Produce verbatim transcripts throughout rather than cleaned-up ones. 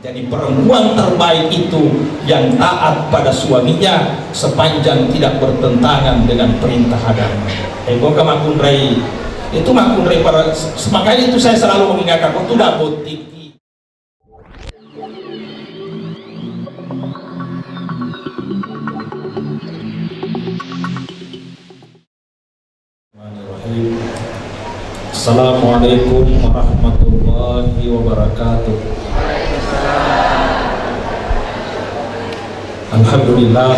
Jadi, perempuan terbaik itu yang taat pada suaminya sepanjang tidak bertentangan dengan perintah agama. Eh, gua ke makkunrai, itu makkunrai para, makanya itu saya selalu mengingatkan, kau tuh dah botik. Bismillahirrahmanirrahim. Assalamualaikum warahmatullahi wabarakatuh. Alhamdulillah,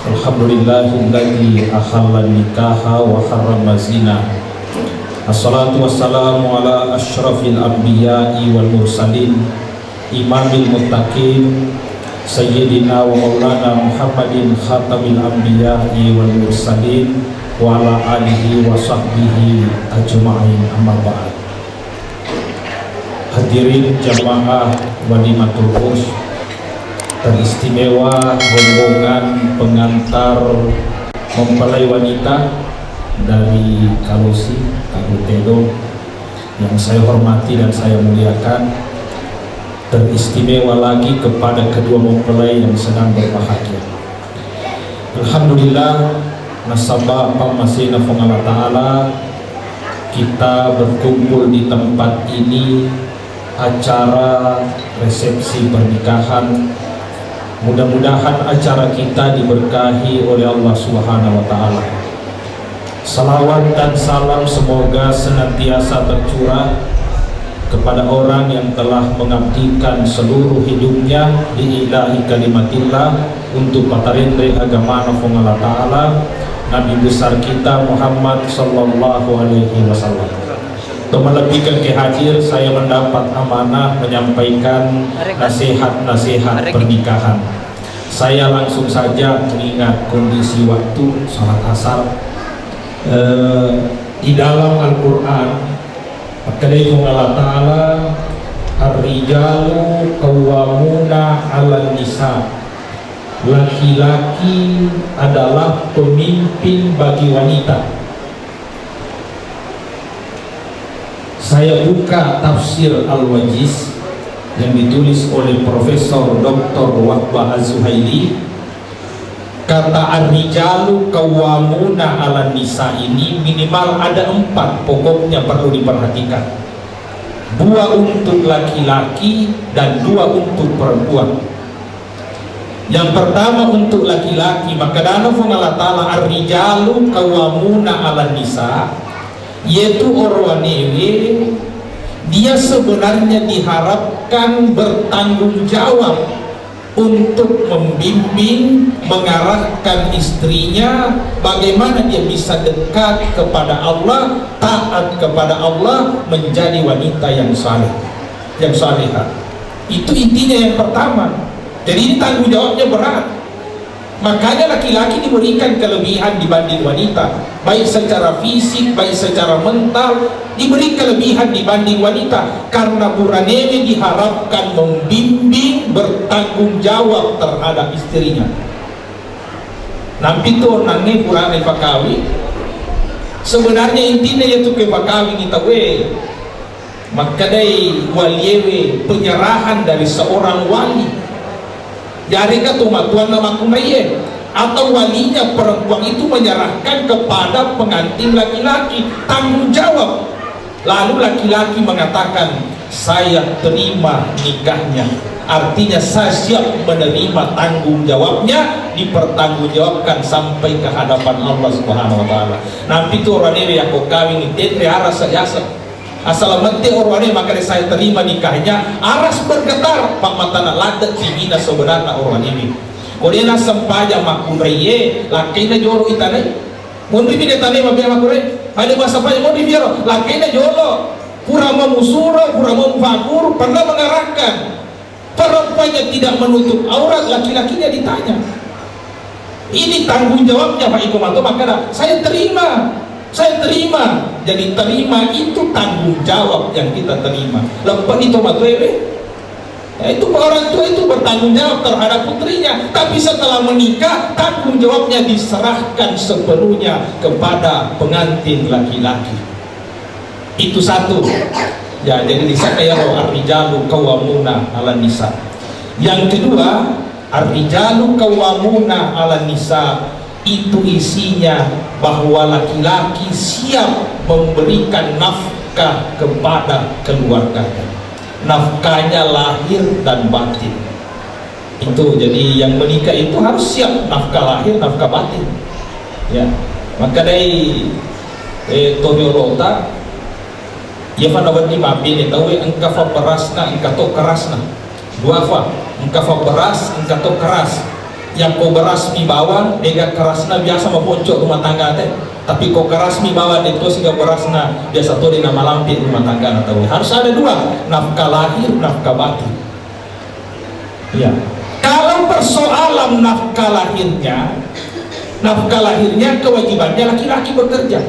alhamdulillahilladzi ahallan nikaha wa harrama zina. Assalatu wassalamu ala asyrafil anbiya'i wal mursalin, imamil muttaqin, sayyidina wa maulana Muhammadin khatamil anbiya'i wal mursalin, wa ala alihi wa sahbihi ajma'in, amma ba'd. Hadirin jamaah walimatul urs, teristimewa rombongan pengantar mempelai wanita dari Kalosi, Kabupaten Tedong, yang saya hormati dan saya muliakan, teristimewa lagi kepada kedua mempelai yang sedang berbahagia. Alhamdulillah, nasaba pammasena Puang Allah Ta'ala, kita berkumpul di tempat ini, acara resepsi pernikahan. Mudah-mudahan acara kita diberkahi oleh Allah Subhanahu wa Ta'ala. Salawat dan salam semoga senantiasa tercurah kepada orang yang telah mengabdikan seluruh hidupnya lillahi kalimatillah, untuk patarenre agamana Puang Allah Ta'ala, Nabi besar kita Muhammad sallallahu alaihi wasallam. Untuk melebihkan ke hadir, saya mendapat amanah menyampaikan nasihat-nasihat pernikahan. Saya langsung saja, mengingat kondisi waktu salat asar. Eh, di dalam Al-Quran, makkedai Puang Allah Ta'ala, "Ar-rijalu qawwamuna 'alan nisa." Laki-laki adalah pemimpin bagi wanita. Saya buka tafsir Al-Wajiz yang ditulis oleh Profesor Doktor Wahbah Az-Zuhaili. Kata "ar-rijalu qawwamuna 'alan nisa" ini minimal ada empat pokoknya perlu diperhatikan. Dua untuk laki-laki dan dua untuk perempuan. Yang pertama untuk laki-laki, makkedana Puang Allah Ta'ala, "Ar-rijalu qawwamuna 'alan nisa", yaitu orowanewe, dia sebenarnya diharapkan bertanggung jawab untuk membimbing, mengarahkan istrinya bagaimana dia bisa dekat kepada Allah, taat kepada Allah, menjadi wanita yang saleh, yang salehah. Itu intinya yang pertama. Jadi, ini tanggung jawabnya berat. Makanya laki-laki diberikan kelebihan dibanding wanita, baik secara fisik, baik secara mental, diberi kelebihan dibanding wanita, karena buranewe diharapkan membimbing, bertanggung jawab terhadap istrinya. Nampi tu onnangnge burane pakawing, sebenarnya intinya yaitu ke pakawing ita we. Makkedai waliewe penyerahan dari seorang wali. Yarega tomatoanna makkunraie atau walinya perempuan itu menyerahkan kepada pengantin laki-laki tanggung jawab. Lalu laki-laki mengatakan, "Saya terima nikahnya." Artinya, saya siap menerima tanggung jawabnya, dipertanggungjawabkan sampai ke hadapan Allah Subhanahu wa Ta'ala. Nampi tu orowanewe yakko kawing tenre arasa yaseng. Asal mette orowane makkeda, "Saya terima nikahnya," aras bergetar, pammatana ladde tingina sebenarna orowanewe. Ko de nassempajang makkunraie, lakkaina jolo itanai. Monripi de tanai mabea makkunrai. Ade massempajang monripi ero, lakkaina jolo. Pura mamusuro, pura mamufakkuru, pernah mengarahkan. Perempuannya tidak menutup aurat, laki-lakinya ditanya. Ini tanggung jawabnya, Pak. Iko mato makkeda, "Saya terima, saya terima." Jadi, terima itu tanggung jawab yang kita terima. Leppeni to matoewe. Ya, itu orang tua itu bertanggung jawab terhadap putrinya. Tapi setelah menikah, tanggung jawabnya diserahkan sepenuhnya kepada pengantin laki-laki. Itu satu. Ya, jadi di sana ya, "Ar-rijalu qawwamuna 'alan nisa." Yang kedua, ar-rijalu qawwamuna 'alan nisa, itu isinya bahwa laki-laki siap memberikan nafkah kepada keluarganya. Nafkahnya lahir dan batin. Itu, jadi yang menikah itu harus siap nafkah lahir, nafkah batin. Ya, maka dari, eh, toriolota, iya fa nawedding mabbene tauwe, engka fa berasna, engka to kerasna. Dua fa, engka fa beras, engka to keras. Yakko beras mi bawang, dega kerasna biasa maponco rumah tangga te. Tapi ko keras mi bawang, de to siga berasna, biasa to de namalampe rumah tangga na tauwe. Harus ada dua, nafkah lahir, nafkah batin. Ya. Kalau persoalan nafkah lahirnya, nafkah lahirnya kewajibannya laki-laki bekerja,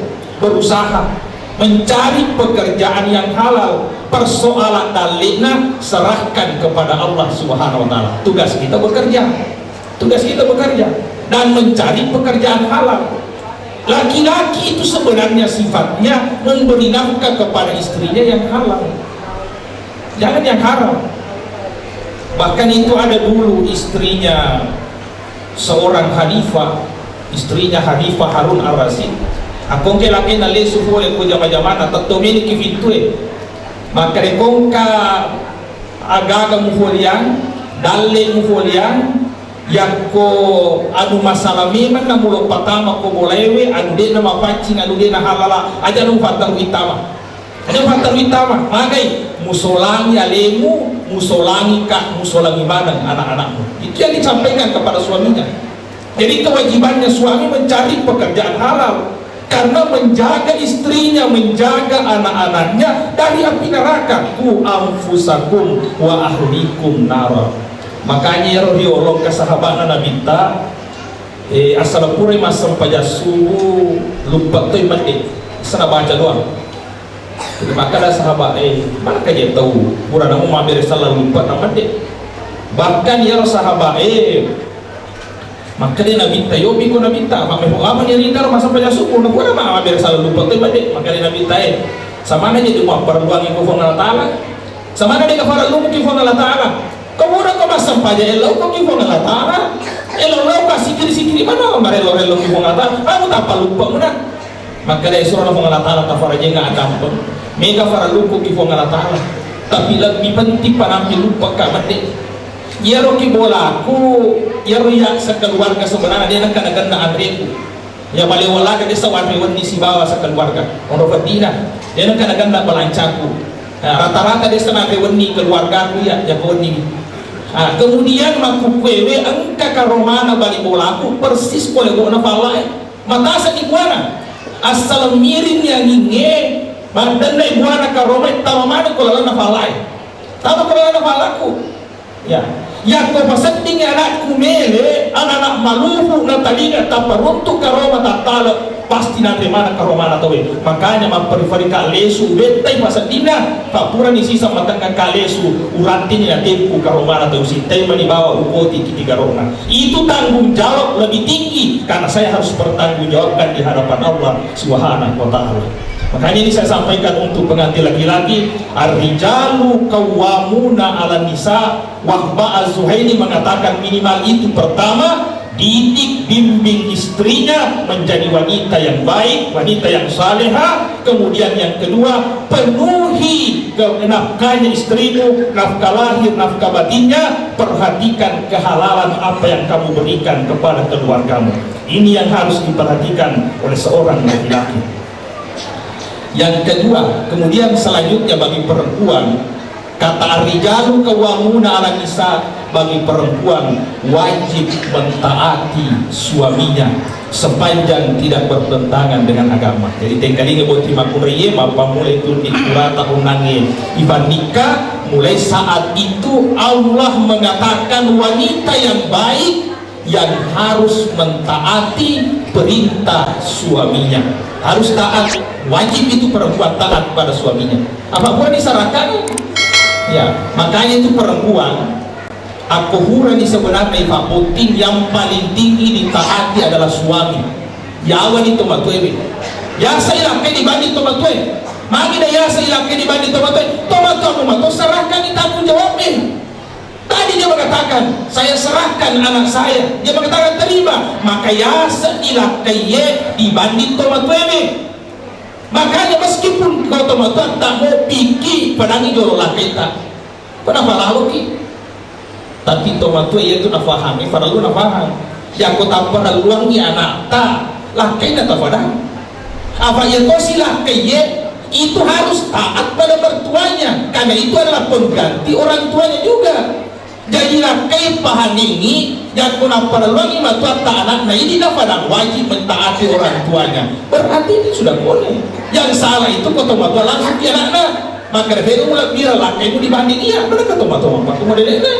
berusaha mencari pekerjaan yang halal. Persoalan dalle'na serahkan kepada Allah Subhanahu wa Ta'ala. Tugas kita bekerja. Tugas kita bekerja dan mencari pekerjaan halal. Laki-laki itu sebenarnya sifatnya memberi nafkah kepada istrinya yang halal. Jangan yang haram. Bahkan itu ada dulu istrinya seorang khalifah, istrinya Khalifah Harun Ar-Rasyid. Akko engka lakena lesu pole ko jama-jamana, tetto meni ki fittue. Makkeda ko engka aga-aga mufoleang, dalle mufoleang, yakko anu masalah memang na mulo patama ko bolaewe, anu de'na mapaccing, anu de'na halala, aja nu fattaru itama. Aja fattaru itama, magai musolangi alemu, musolangi ka, musolangi maneng anak-anakmu. Itu yang disampaikan kepada suaminya. Jadi kewajibannya suami mencari pekerjaan halal karena menjaga istrinya, menjaga anak-anaknya dari api neraka. Ku anfusakum wa ahlikum nara. Makanya ero riolong ke sahabatna Nabitta, eh, asal pura massempajang subuh, lupa toi mandi, sana baca doang. Jadi makkeda sahabat, eh, maka je tau pura namo mabbere sallang lupa na mandi. Bahkan iyaro sahabat, eh, makkeda Nabitta, yopi ko Nabitta, mammeppo apa ni rita ro massempajang subuh, na pura ma mabbere sallang lupa toi mandi. Makkeda Nabitta, eh, samana jadi mapparelluangi ko Puang Allah Ta'ala. Samana deka farellungki Puang Allah Ta'ala. Ko pura ko massempajang, ellau ko ki Puang Allah Ta'ala. Ellau lao ka sikiri-sikiri mana marello-rello ki Puang Allah Ta'ala. Kamu tappa lupa muna. Makkeda surona Puang Allah Ta'ala, tafarajenga adampeng. Mega farellungku ki Puang Allah Ta'ala. Tapi lebih penting panampi lupa ka mende. Iyaro ki bolaku, iyaro iya sekeluarga sebenarnya de nengka nagenna anreku. Ya bale walaga desa wanre wenni sibawa sekeluarga. Onro fedina. De nengka nagenna balancaku. Nah, rata-rata desa nanre wenni keluargaku ya, ya wenni. Ah, kemudian makkukkuewe engka karomana bali bolaku persis pole gona fallae. Matasa di buana. Assaleng miring ni angingnge, maddenna ibuana karomai tama maneng ko lalenna fallae. Tama ko lalenna fallaku. Ya. Yakko pasedding anakku mele, anak-anak maluhu na talinga taparuntu karoma tattale, pasti nanre maneng karomana tauwe. Makanya mapperi-peri ka lesu, bettai paseddinna, papurani sisa matengnga ka lesu, urattini na tempu karomana tau sittai mani bawa ukoti kiti garona. Itu tanggung jawab lebih tinggi karena saya harus bertanggung jawabkan di hadapan Allah Subhanahu wa Ta'ala. Makanya ini saya sampaikan untuk pengantin laki-laki, ar-rijalu qawwamuna 'alan nisa, Wahbah Az-Zuhaili mengatakan minimal itu, pertama, didik bimbing istrinya menjadi wanita yang baik, wanita yang salehah, kemudian yang kedua, penuhi ke-, nafkahnya istrimu, nafkah lahir, nafkah batinnya, perhatikan kehalalan apa yang kamu berikan kepada keluargamu. Ini yang harus diperhatikan oleh seorang laki-laki. Yang kedua, kemudian selanjutnya bagi perempuan, kata ar-rijalu qawwamuna 'alan nisa, bagi perempuan wajib mentaati suaminya sepanjang tidak bertentangan dengan agama. Jadi, tengkalinga botting makkunraiye, mappammulai tunni purata onnangnge ipannikka, mulai saat itu Allah mengatakan wanita yang baik yang harus mentaati perintah suaminya. Harus taat, wajib itu perempuan taat pada suaminya. Apapun diserahkan, ya, makanya itu perempuan, akko purani sebenarnya Pak Putin, yang paling tinggi ditaati adalah suami. Yawani tomatoe. Yasa ilakkai dibanding tomatoe. Magi da yasa ilakkai dibanding tomatoe. Tomatoe mato serahkan tanggung jawabnya. Tadi dia mengatakan, Saya serahkan anak saya. Dia mengatakan terima. Maka yaseng ni lakkaiye dibanding tomatoawe. Makanya meskipun kau tomatoa tak mau piki padangi jolo lakkaita. Kenapa lalu ki? Tapi tomatoa iya tu nafahami, farallu nafaham. Yakko tapparelluangngi anakta, lakkaina tafadang. Apa iya tosi lakkaiye itu harus taat pada mertuanya, karena itu adalah pengganti orang tuanya juga. Jadi lakkai pahaningi, yakko napparelluangngi matuatta anakna idi nafadang wajib mentaati orang tuanya. Berarti ini sudah boleh. Yang salah itu ko tomatoa langsung ki anakna. Maka fero mula bira lakkaimu dibanding iya, berarti tomatoa mapakku modelena.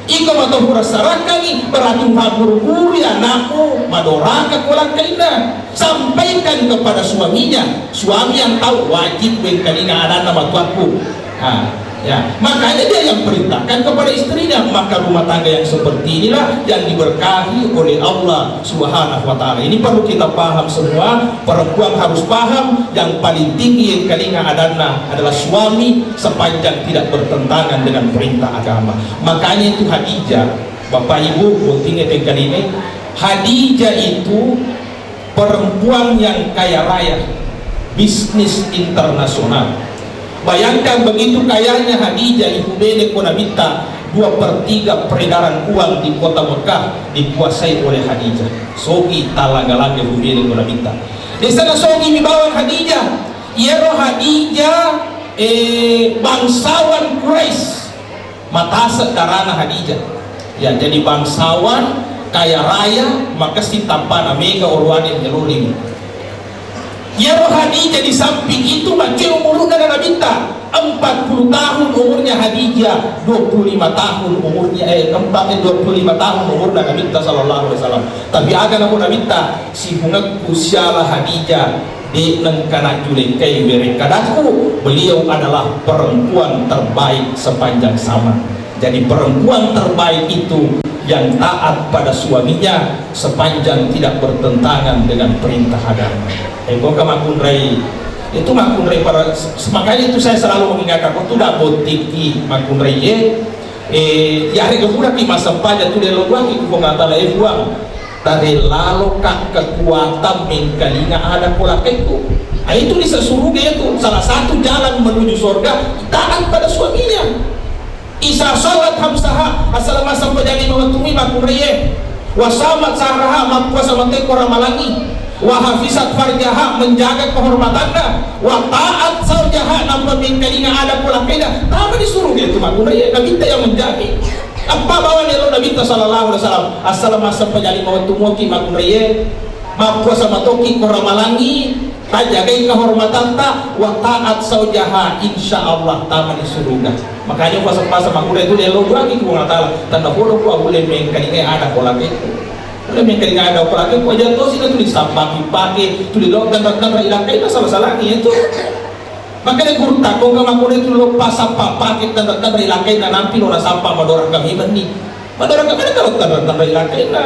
Iko matoa pura sarakkangi, berarti uhabburu-buru ya anakmu, madoraka ko lakkainna. Sampaikan kepada suaminya, suami yang tahu wajib wengkalinga anakna matuakku. Ah, ya, makanya dia yang perintahkan kepada istrinya, maka rumah tangga yang seperti inilah yang diberkahi oleh Allah Subhanahu wa Ta'ala. Ini perlu kita paham semua, perempuan harus paham yang paling tinggi wengkalinga adanna adalah suami sepanjang tidak bertentangan dengan perintah agama. Makanya itu Khadijah, Bapak Ibu, bottingnge wengkalinga, Khadijah itu perempuan yang kaya raya, bisnis internasional. Bayangkan begitu kayanya Khadijah, ibu bene ko Nabitta, dua per tiga peredaran uang di kota Mekah dikuasai oleh Khadijah. Sogi talaga-laga ibu bene ko Nabitta. Di sana sogi mi bawang Khadijah. Iyaro Khadijah, eh, bangsawan Quraisy. Matase darana Khadijah. Ya, jadi bangsawan, kaya raya, makessing tappana mega orowane nyelolini. Iyaro Khadijah di samping itu, macca umurna na Nabitta, empat puluh tahun umurnya Khadijah, dua puluh lima tahun umurnya, eh, empat, eh, dua puluh lima tahun umurna Nabitta sallallahu alaihi wasallam. Tapi aga nako Nabitta, sihungekku siala Khadijah, de nengka najjulekkai werekkadakku, beliau adalah perempuan terbaik sepanjang zaman. Jadi perempuan terbaik itu yang taat pada suaminya sepanjang tidak bertentangan dengan perintah agama. Eh, kok makkunrai itu makkunrai para, makanya itu saya selalu mengingatkan, kok tuh dak botiki makkunrai ye, eh, ya hari kemudian di masa paja tuh dia lo buat itu kok nggak tahu ya buang. Tarellaloka kekuatan mengkalinga ada polakekku. Ah, itu di suruga itu salah satu jalan menuju surga, taat pada suaminya. Isa salat hamsaha, asal masa pejani mawatumi makkunraiye. Wa shamat syahraha, mappuasa mateko ramalangi. Wa hafizat farjaha, menjaga kehormatanna. Wa ta'at zaujaha, nampa mengkalinga ada polakeda. Tama di suruga itu makkunraiye, Nabitta yang menjamin. Apa bawa nero Nabitta sallallahu alaihi wasallam. Asal masa pejani mawatumuki makkunraiye. Mappuasa matoki ko ramalangi, tajagai kehormatatta, wa ta'at zaujaha, insya Allah tama di suruga. Makanya puasa-puasa makkunrai tu diallo duangi ku Allah Ta'ala. Tanda polo ku abulle mengkalingai ada polakekku. Abulle mengkalingai ada polakekku, aja tosi na tuli sampaki pake, tuli lo tanra-tanra ilakkaina salah-salangi itu. Makanya gurutta, ko ka makkunrai tu lo pasappa pake tanra-tanra ilakkaina nampi lo nasappa madoraka memang ni. Madoraka memang kalau tanra-tanra ilakkaina.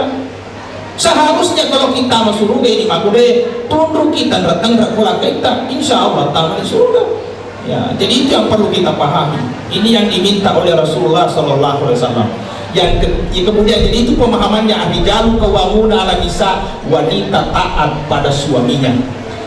Seharusnya kalau kita masuk surga ini makkunrai, tunduk kita tanra-tanra polaketta, insya Allah tama di surga. Ya, jadi itu yang perlu kita pahami. Ini yang diminta oleh Rasulullah sallallahu alaihi wasallam. Yang ke-, ya, kemudian jadi itu pemahamannya, ar-rijalu qawwamuna 'alan nisa, wanita taat pada suaminya.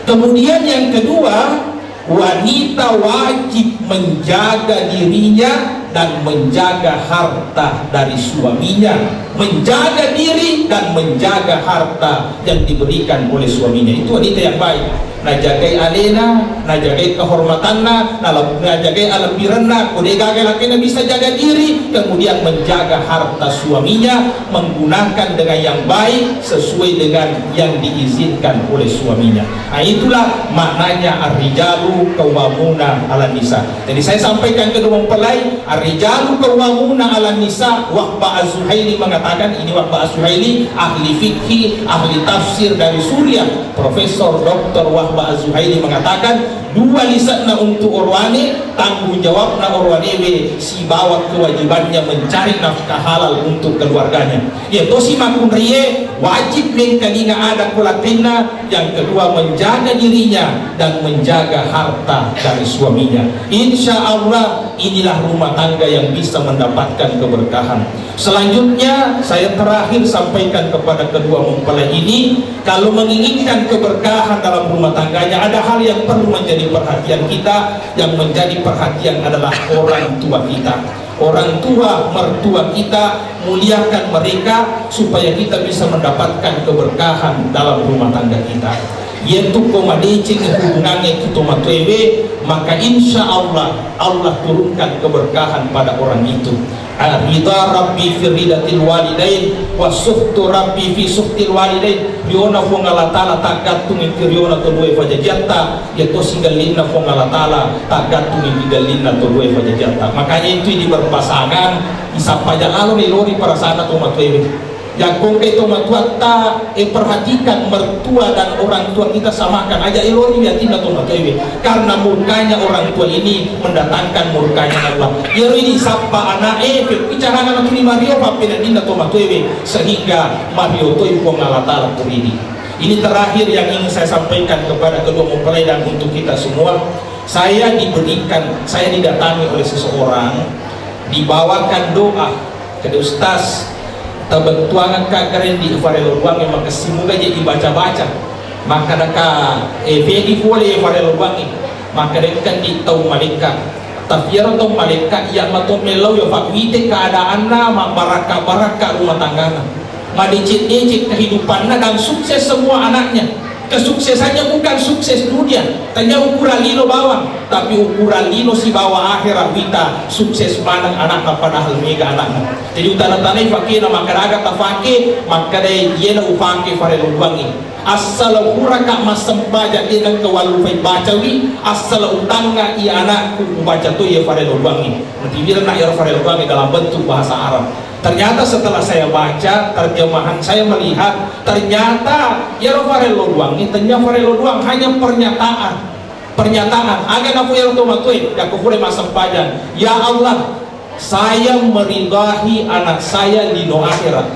Kemudian yang kedua, wanita wajib menjaga dirinya dan menjaga harta dari suaminya, menjaga diri dan menjaga harta yang diberikan oleh suaminya. Itu wanita yang baik. Najagai alena, najagai kehormatanna, nala-, najagai alempirenna, ko de gaga lakena bisa jaga diri, kemudian menjaga harta suaminya, menggunakan dengan yang baik sesuai dengan yang diizinkan oleh suaminya. Nah, itulah maknanya ar-rijalu qawwamuna 'alan nisa. Jadi saya sampaikan kedua mempelai, ar-rijalu qawwamuna 'alan nisa, Wahbah Az-Zuhaili mengatakan, ini Wahbah Az-Zuhaili, ahli fikih, ahli tafsir dari Suriah, Profesor Doktor Wahbah Az-Zuhaili mengatakan, Dua lise'na untuk orowane, tanggung jawabna orowanewe sibawa kewajibannya mencari nafkah halal untuk keluarganya. Iya tosi makkunraie wajib mengkalinga ada kulakenna, yang kedua menjaga dirinya dan menjaga harta dari suaminya. Insya Allah inilah rumah tangga yang bisa mendapatkan keberkahan. Selanjutnya, saya terakhir sampaikan kepada kedua mempelai ini, kalau menginginkan keberkahan dalam rumah tangganya, ada hal yang perlu menjadi perhatian kita. Yang menjadi perhatian adalah orang tua kita. Orang tua, mertua kita, muliakan mereka supaya kita bisa mendapatkan keberkahan dalam rumah tangga kita. Yaitu ko madeceng hubungannya ki tomatoewe, maka insya Allah, Allah turunkan keberkahan pada orang itu. Rida Rabbi fi ridatil walidain, wa sukhtu Rabbi fi sukhtil walidain. Riona Puang Allah Ta'ala taggattungi ki riona to dua fajajiatta, iya tosi gallinna Puang Allah Ta'ala taggattungi ki gallinna to dua fajajiatta. Makanya itu di berpasangan, isappa jalalo ni lori perasaanna tomatoewe. Yakko engkai tomatuatta, eh, perhatikan mertua dan orang tua kita samakan. Aja elori atinna tomatuawe. Karena murkanya orang tua ini mendatangkan murkanya Allah. Iyaro idi sappa ana'e, pekku carana natuli mario pappeneddinna tomatuawe, sehingga mario toi Puang Allah Ta'ala kuridi. Ini terakhir yang ingin saya sampaikan kepada kedua mempelai dan untuk kita semua. Saya diberikan, saya didatangi oleh seseorang, dibawakan doa. Kede Ustaz, tabettuangekka gareng di farelo duangnge, makessing muga je ibaca-baca. Makkadaka, eh, fegi pole farelo duangnge. Makkadakkan di tau malekka. Tapi iyaro tau malekka iya mato mellau ya, Pak, wite keadaanna mabbarakka-barakka rumah tanggana. Madeceng-deceng kehidupanna dan sukses semua anaknya. Kesuksesannya bukan sukses dunia, tanya ukuran lino bawang, tapi ukuran lino sibawa akhirat wita sukses maneng anakna padahal mega anakna. Jadi utana-tanai fakena makkadaga tafake, makkadai iyena ufake farelo duangnge. Assala ukuraka massempajang de nengka wallufai bacawi, assala utangnga i anakku ubaca to iya farelo duangnge. Natiwirna iyaro farelo duangnge dalam bentuk bahasa Arab. Ternyata setelah saya baca terjemahan, saya melihat ternyata iyaro farelo duangnge tanya farelo duang, hanya pernyataan. Pernyataan, aga nafu iyaro to matue, yakko pura massempajang, "Ya Allah, saya meridahi anak saya lino akhirat.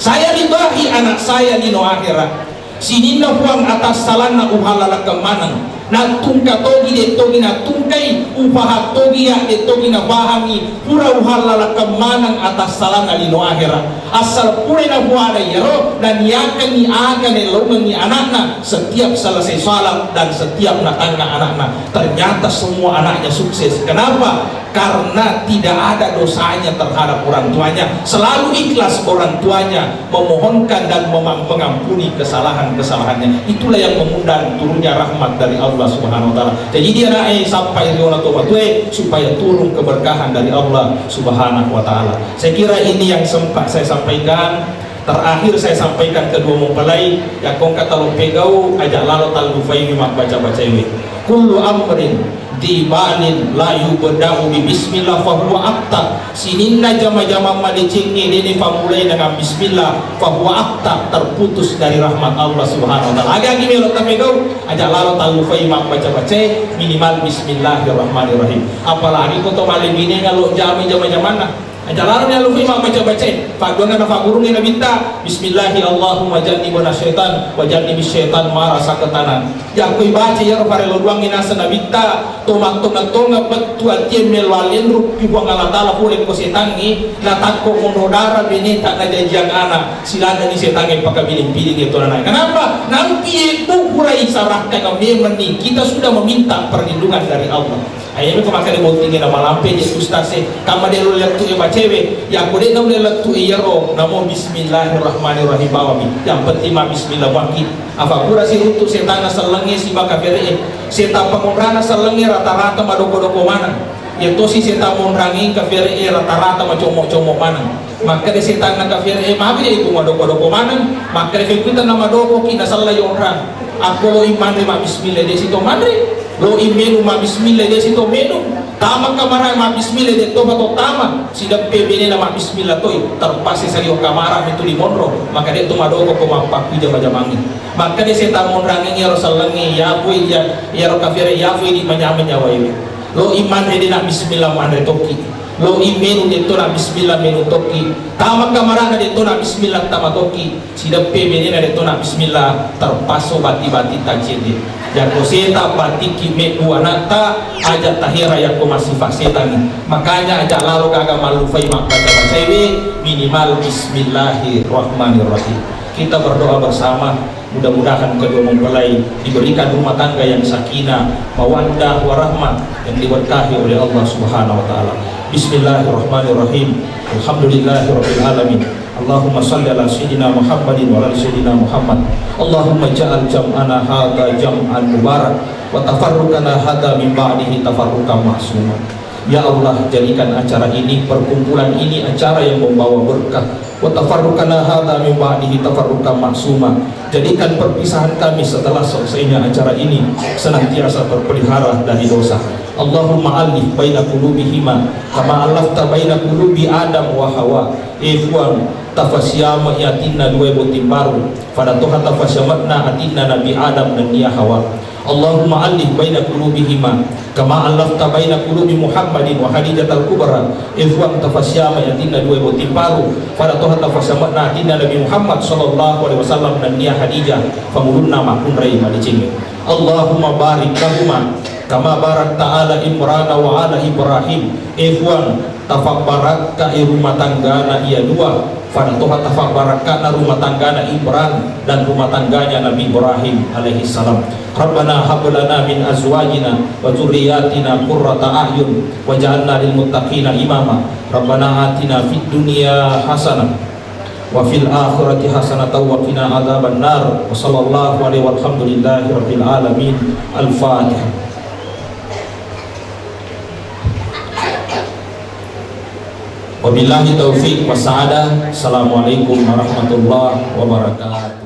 Saya ridahi anak saya lino akhirat. Sininna Puang atassalanna uhallalakeng maneng. Nattungka togi de togi nattungkai, upaha togi ya de togi napahangi, pura uhallalakeng maneng atassalanna lino akhirat." Assala pura napuada iyaro, naniakenni aga nelaungengngi anakna setiap selesai salat dan setiap natangnga anakna. Ternyata semua anaknya sukses. Kenapa? Karena tidak ada dosanya terhadap orang tuanya. Selalu ikhlas orang tuanya memohonkan dan memang-, mengampuni kesalahan-kesalahannya. Itulah yang mengundang turunnya rahmat dari Allah Subhanahu wa Ta'ala. Jadi dia nae sampai riona to matue supaya turun keberkahan dari Allah Subhanahu wa Ta'ala. Saya kira ini yang sempat saya sampaikan. Terakhir saya sampaikan kedua mempelai, yakko engka talo pegau, aja lalo tallufaiwi mabbaca-bacaiwi. Kullu amrin di balin la yubda'u bi bismillah fahuwa akta. Sininna jama-jama madecengnge dene famulai dengan bismillah fahuwa akta, terputus dari rahmat Allah Subhanahu wa Ta'ala. Aga-agi melo tapegau, aja lalo tallufai mabbaca-bacai, minimal bismillahirrahmanirrahim. Apalagi ko to male bine ngalo jami jama-jamanna. Aja laroni allupi mabbaca-bacai. Padduanna nafaggurungngi Nabitta, "Bismillahi Allahumma jannibna syaitan wa jannibis syaitan ma razaqtana." Yakko ibaca iyaro farelo duangnge naseng Nabitta, to mattonga-tonga bettu atie melo allenrukki Puang Allah Ta'ala pole ko setangnge, natakko monro dara beneta najajiang ana, siladdeni setangnge pakabiling-pilingngi to nanae. Kenapa? Nampi ibu pura isarahkan memenni kita sudah meminta perlindungan dari Allah. Ayo ko makkeda bottingnge namalampe je ustaz e, kamma de lo lettu e bacewe, yakko de naulle lettu e iyaro, namo bismillahirrahmanirrahim bawami. Yang penting ma bismillah waki. Apa pura siruntu setanna sellengnge siba kafere e. Setang pangonrana sellengnge rata-rata madoko-doko maneng. Iya tosi setang monrangnge kafere e rata-rata macommo-commo maneng. Makkeda setanna kafere e, "Magi de iku madoko-doko maneng?" Makkeda fekkutanna madoko ki nasella yonrang. Akko lo i manre ma bismillah de sito manre. Lo i menu mabbismillah, de' si to menu. Tama kamara mabbismillah, de' to pa to tama. Sideppe benena mabbismillah toi. Terpaksa sari kamara mitu limonro. Maka de' to madoko ko mappakkuja majamangi. Maka de' setang monrangi iyaro sellengi, iyapui iya, iyaro kafire, iyapui di manyameng nyawa iwe. Lo i manre de' na bismillah manre toki. Lo i menu de' to na bismillah menu toki. Tama kamarana de' to na bismillah tama toki. Sideppe benena de' to na bismillah, terpasso bati-bati tacede. Jako seta batiki mebbu anatta, aja tahera yakko masifa setangi. Makanya aja lalo gaga mallufai mabbaca-bacaiwe, minimal bismillahirrahmanirrahim. Kita berdoa bersama, mudah-mudahan kedua mempelai diberikan rumah tangga yang sakinah, mawaddah, warahmah, yang diberkahi oleh Allah Subhanahu wa Ta'ala. Bismillahirrahmanirrahim. Alhamdulillahirabbil alamin. Allahumma salli ala sayyidina Muhammadin wa ala sayyidina Muhammad. Allahumma ja'al jam'ana hadza jam'an mubarak wa tafarruqana hadza min ba'dihi tafarruqan ma'suma. Ya Allah, jadikan acara ini, perkumpulan ini acara yang membawa berkah. Wa tafarruqana hadza min ba'dihi tafarruqan ma'suma. Jadikan perpisahan kami setelah selesainya acara ini senantiasa terpelihara dari dosa. Allahumma allif baina qulubihima kama allafta baina qulubi Adam wa Hawa. E Fuang, tafasiama atinna dua botimbaru, fada toha tafasiamakna atinna Nabi Adam nennia Hawa. Allahumma allif baina qulubihima kama allafta baina qulubi Muhammadin wa Khadijatal Kubra. E Fuang, tafasiama atinna dua botimbaru, fada toha tafasiamakna atinna Nabi Muhammad sallallahu alaihi wasallam nennia Khadijah, famulunna makkunrai madeceng. Allahumma barik lahuma kama barakta ala Imrana wa ala Ibrahim. E Fuang, tafabbarakkai rumah tanggana iya dua, fada toha tafabbarakkana rumah tanggana Imran dan rumah tangganya Nabi Ibrahim alaihi salam. Rabbana hab lana min azwajina wa dzurriyyatina qurrata a'yun waj'alna lil muttaqina imama. Rabbana atina fid dunya hasanah wa fil akhirati hasanatan wa qina adzaban nar. Wa sallallahu alaihi walhamdulillahi rabbil alamin. Al-Fatihah. Wabillahi taufiq wa sa'adah. Assalamualaikum warahmatullahi wabarakatuh.